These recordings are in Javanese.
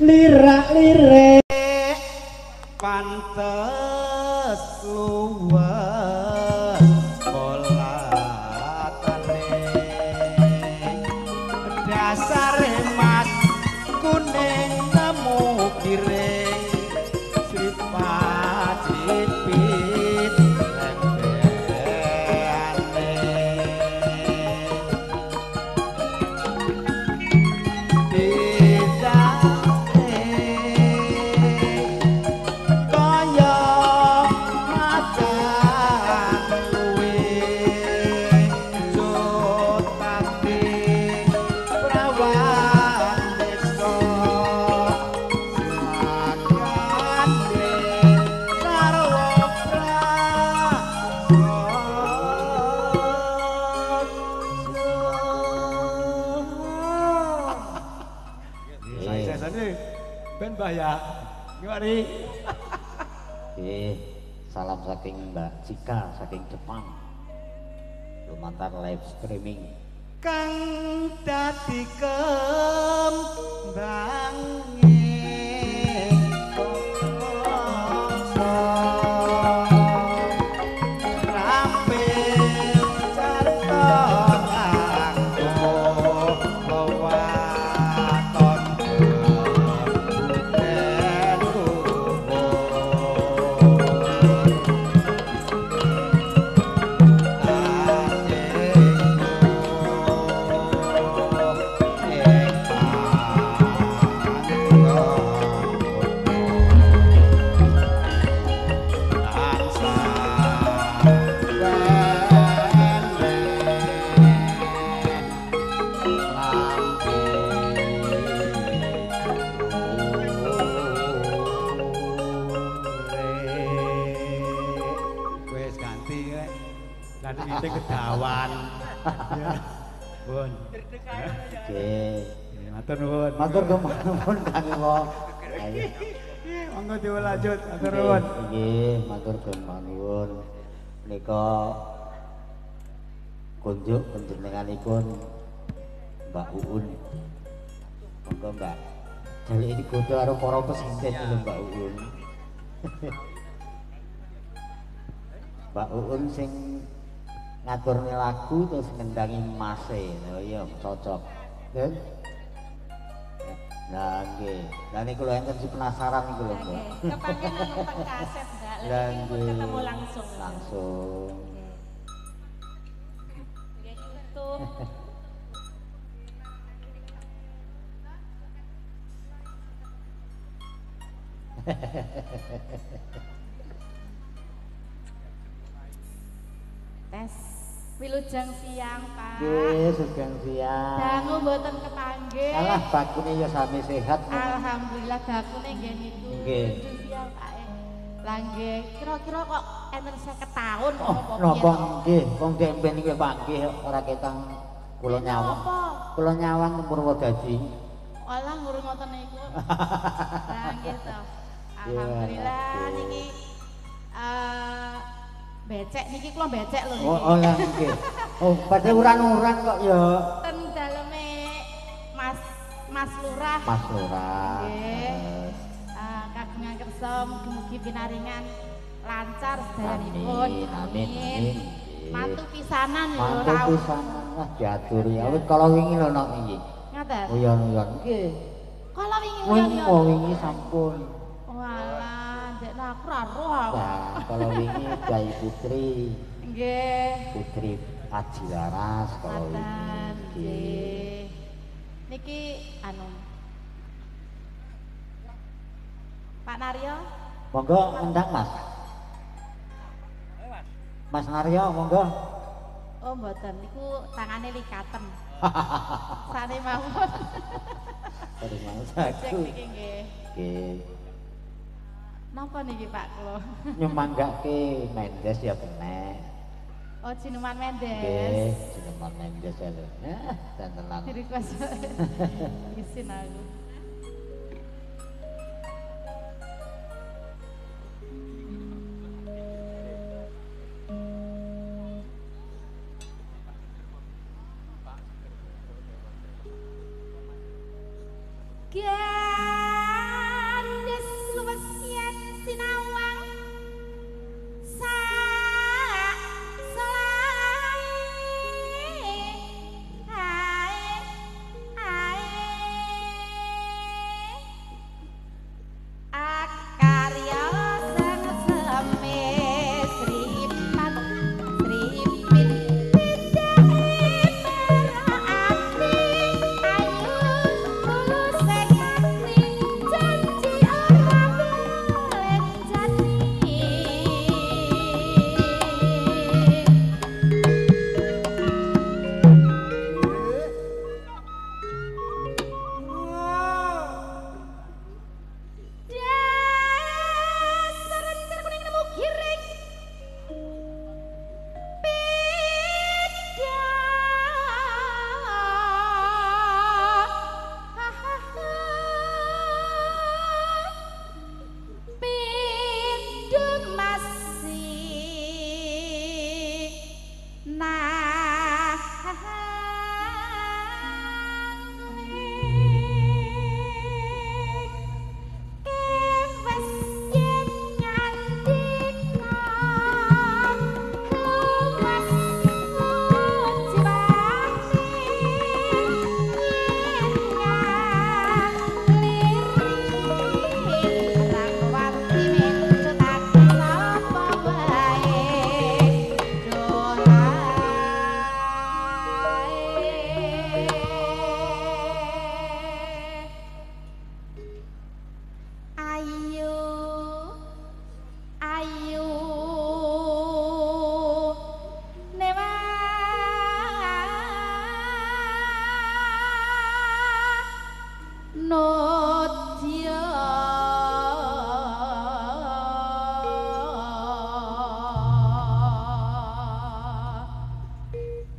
Lirak-lirik pantes luwes polatane dasare mas kuning nemu kiring sripat sripit lembeane didane kaya macan luwe jotati prawan desa silakane sarwa prasaja. Saya ben Mbah ya. Gimana? Nggih, salam saking Mbak Cika saking Jepang. Lumantar live streaming. Kang dadi kembange bangsa rampil carta kanggo wewaton buden luhur. Wis ganti rek. Lah nek kedawan. Ya. Pun. Nggih. Matur nuwun. Matur nuwun Kang Iwo. Ayo. Monggo dilanjut, matur nuwun. Nggih, matur nuwun. Menika kunjuk panjenenganipun Mbak Uun. Monggo Mbak. Jaluk digodha karo para pesinden lho Mbak Uun. Mbak Uun sing ngaturne lagu terus ngendangi mase. Oh iya, cocok. Nggih. Nah, nggih. Lah niku lho enten sing penasaran niku lho, Mbak. Kepanggih namung teng kaset, Mbak. Lah Lah niki pun nggih. ketemu langsung. Langsung. Nggih, YouTube. Tes. Wilujeng siang, Pak. Nggih, sugeng siang. Dangu mboten kepanggih. Alah bakune ya sami sehat. Alhamdulillah bakune nggih niku. Nggih. Wilujeng siang, Pak. Lah nggih, kira-kira kok enten 50 taun Oh, apa piye napa to? nggih, wong demben niku panggih ora ketang kula nyawang. Napa? Kula nyawang Purwodadi. Alah ngurung ngoten niku. Lah nggih to. Alhamdulillah niki becek niki kula becek lho niki. Oh, oh lah nggih. Oh, padahal uran-uran kok ya. Ten daleme Mas Mas Lurah. Mas Lurah. Nggih. Kagungan kersa mugi-mugi pinaringan lancar sedayanipun. Amin, amin, amin. Mantu pisanan lho Mantu pisanan lah diaturi. Awit kala wingi lho nok iki. Ngaten. Uyon-uyon nggih. Kala wingi Wingi uyon-uyon. oh, wingi sampun. Walah, ndekno aku ora roh aku. Nah, kala wingi Kyai Putri, Nggih. Putri Aji Laras kala wingi. Ngaten. Nggih. Nggih. Niki anu Pak Naryo, Monggo ngendang Mas. Mas Naryo monggo. Oh mboten niku tangane likaten. Sane mawon. Terus mau Cek aku. niki nggih. Nggih. Napa niki Pak kula? Nyumanggake Mendes ya kena. Oh Jinuman Nggih, Mendes. Jinuman Mendes ya lho. Eh, tenan. Di request. Isin aku. Gak Nodya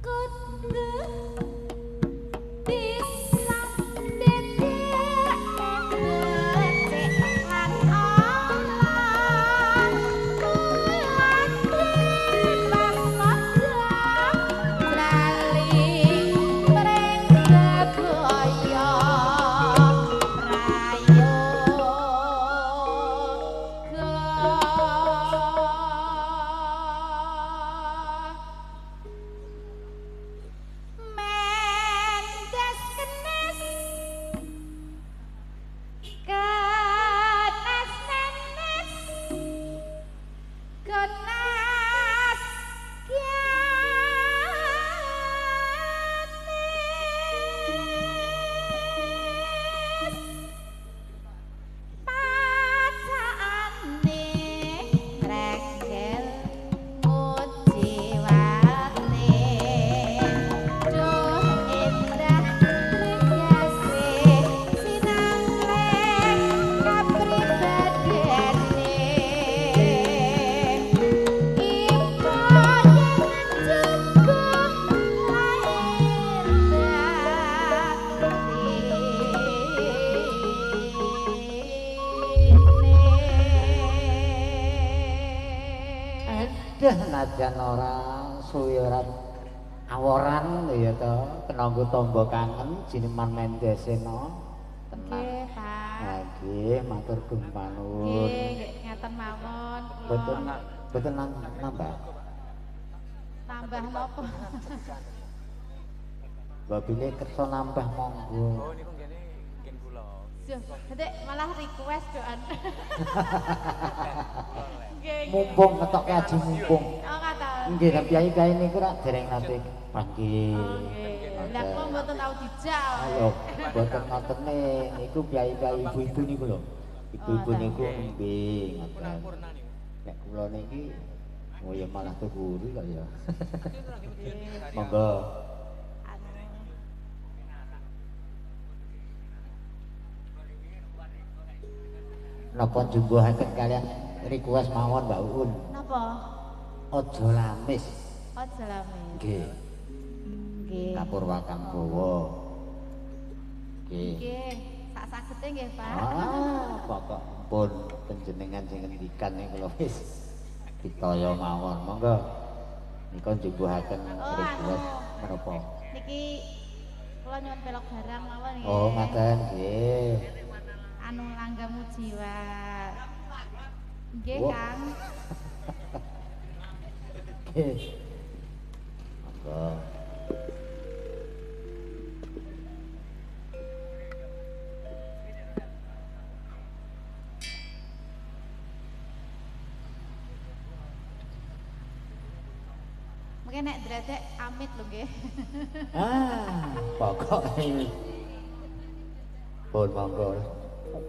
kudu bisa dedek becik lan ala kulate pasmada lali prenggabaya prayoga. Mendes kenes kenes nenes kenas kianes pacaane rengkel mujiwate duh endah tegase sinangkleng kapribadene ipo yen cukup lahir batine. Aduh najan ora suwe ora aworan ya to, kena nggo tamba kangen jineman Mendesena. Tenan. Nggih, Pak. Ha nggih, matur nuwun. Nggih, ngaten mawon kula. Boten boten nambah. Tambah napa? Mbak bilih kersa nambah monggo. Oh niku nggene ngen kula. Duh, dadi malah request doan. Nggih. Mumpung ngetokke aji mumpung. Oh, ngaten. Nggih, tapi kiai-kiai niku rak dereng nate panggih. Oh, nggih. Lah kula mboten tau dijak. Ayo, boten ngotene niku kiai-kiai ibu-ibu niku lho. Ibu-ibu Oh, niku nembe ngoten. Purna niku. Nek kula niki oh ya malah tuguri kok ya. Monggo. Anu. Napa jumbuhaken kalian request mawon Mbak Uun. Napa? Aja lamis. Aja lamis. Nggih. Nggih. Kapurwa Kambawa. Nggih. Nggih, sak sagete nggih, Pak. Ah, pokok pun panjenengan sing ngendikan niku lho wis ditaya mawon. Monggo. Nika njumbuhaken Oh, request anu. menapa? Niki kula nyuwun pelok barang mawon nggih. Oh, ngaten nggih. Anu langgamu jiwa. Nggih, Wah. Kang. Nggih. Monggo. Mungkin nek dredek amit lho nggih. Ah, pokoke pun monggo.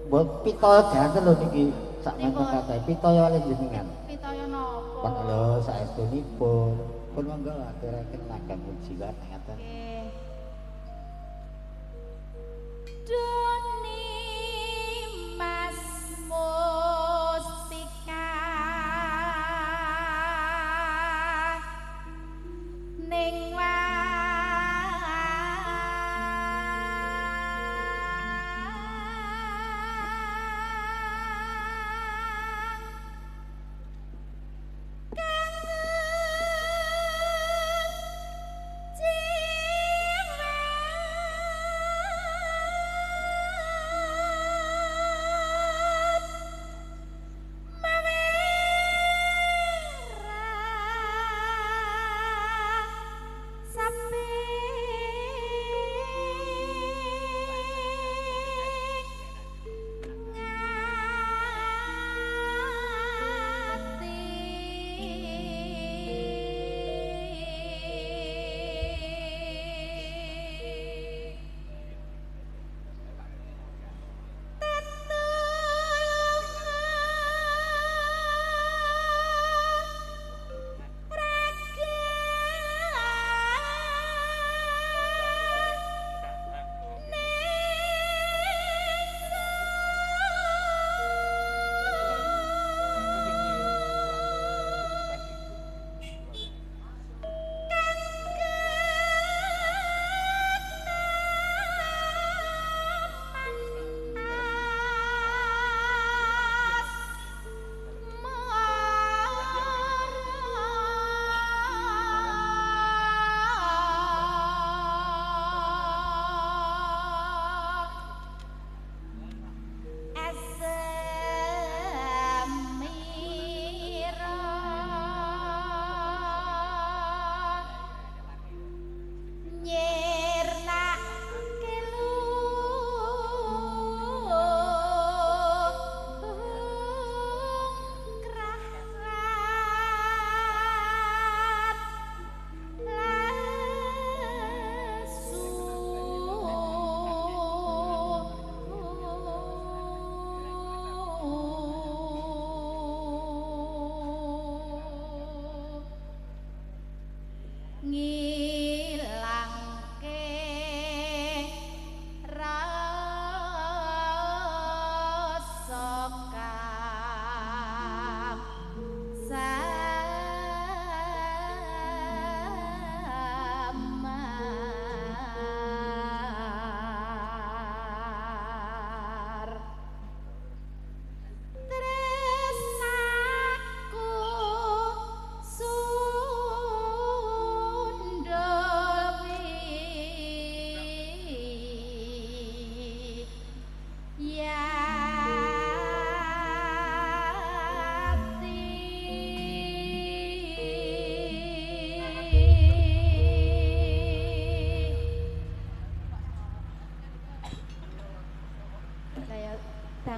Mbok pitaya janten lho niki sak menten kathah pitaya kalih jenengan. Pitaya napa? Pun lho saestunipun. Pun monggo aturaken langgam jiwa ngaten. Nggih. Doni Mas Mustika ning wang kang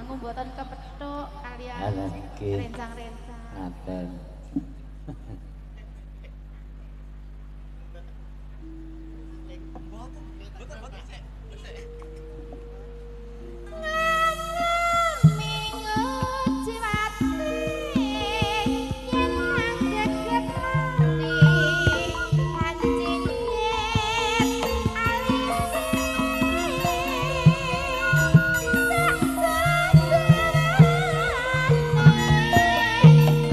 Dangu mboten kepethuk kalian rencang-rencang. Ngaten.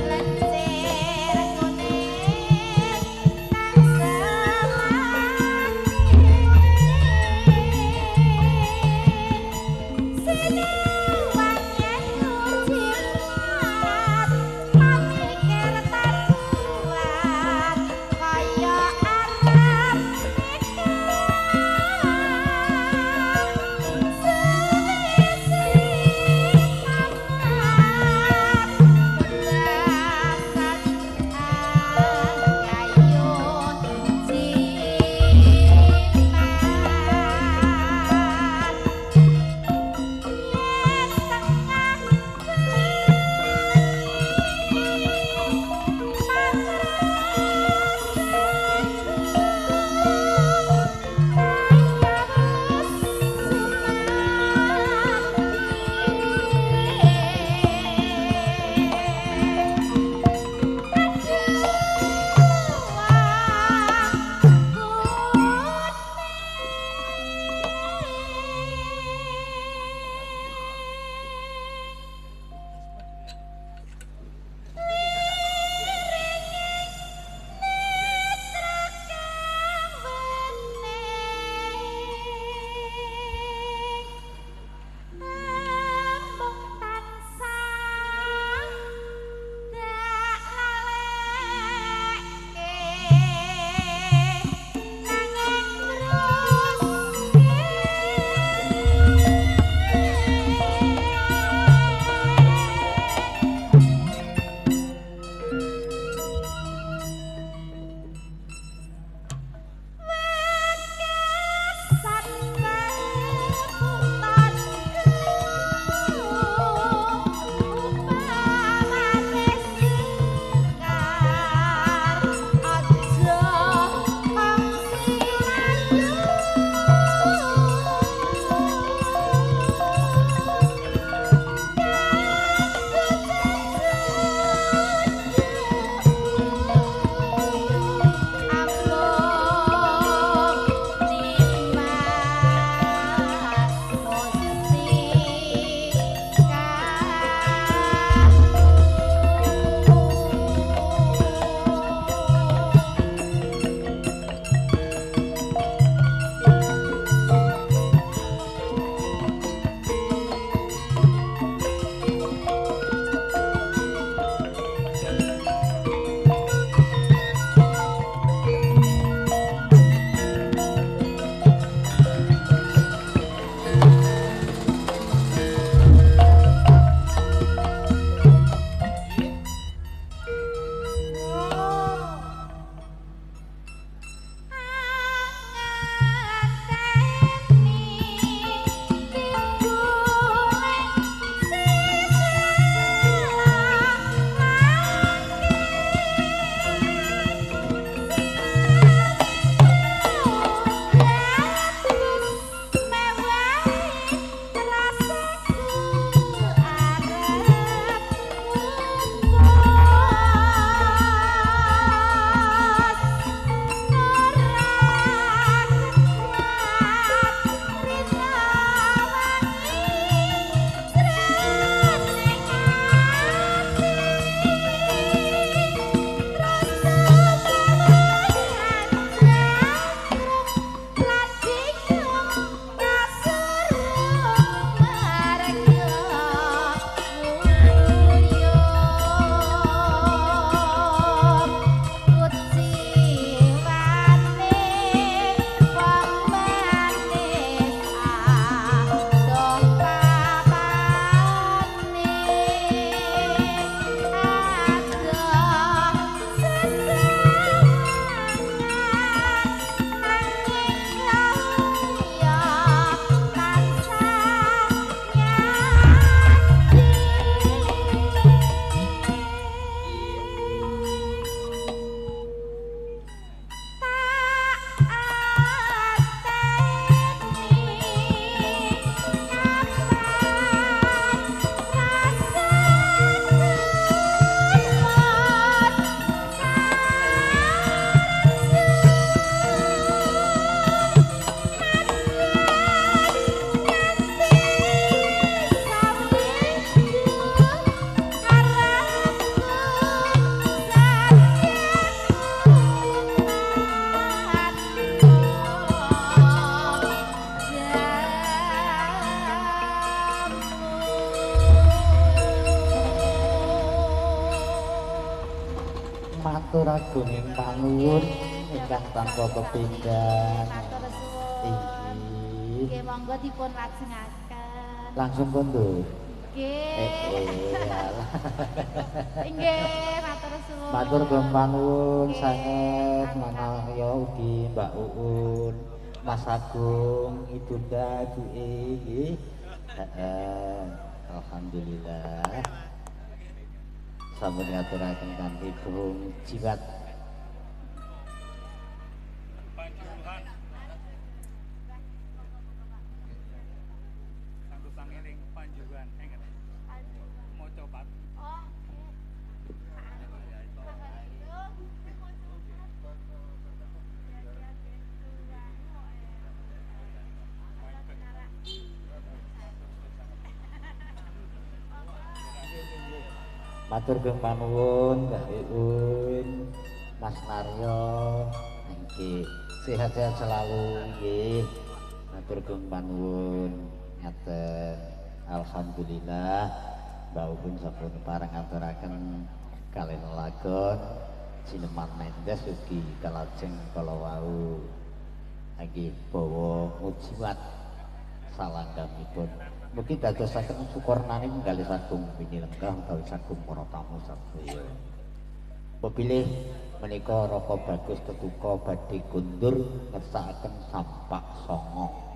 Lencer. Matur agunging panuwun ingkang tanpa kepinggan. Matur suwun. Inggih. Nggih monggo dipun lajengaken. Langsung kondur. Nggih. Nggih, matur suwun. Matur panuwun sanget manalya ugi Mbak Uun, Mas Agung, Ibunda, Ibuke nggih. Heeh. Alhamdulillah. Sampun ngaturaken kanthi burung jiwat. Matur panuwun Mbak Uun, Mas Naryo, nggih. Sehat-sehat selalu nggih. Matur panuwun ngaten. Alhamdulillah Mbak Uun sampun pareng ngaturaken kalih lelagon Sineman Mendes ugi kalajeng kala wau nggih bawa mujiwat salanggamipun. Mugi dadosaken syukurnaning galih sagung pinilenggah utawi sagung para tamu sadaya. Pepilih menika Raka Bagus Tetuka badhe kundur ngersakaken sampak sanga.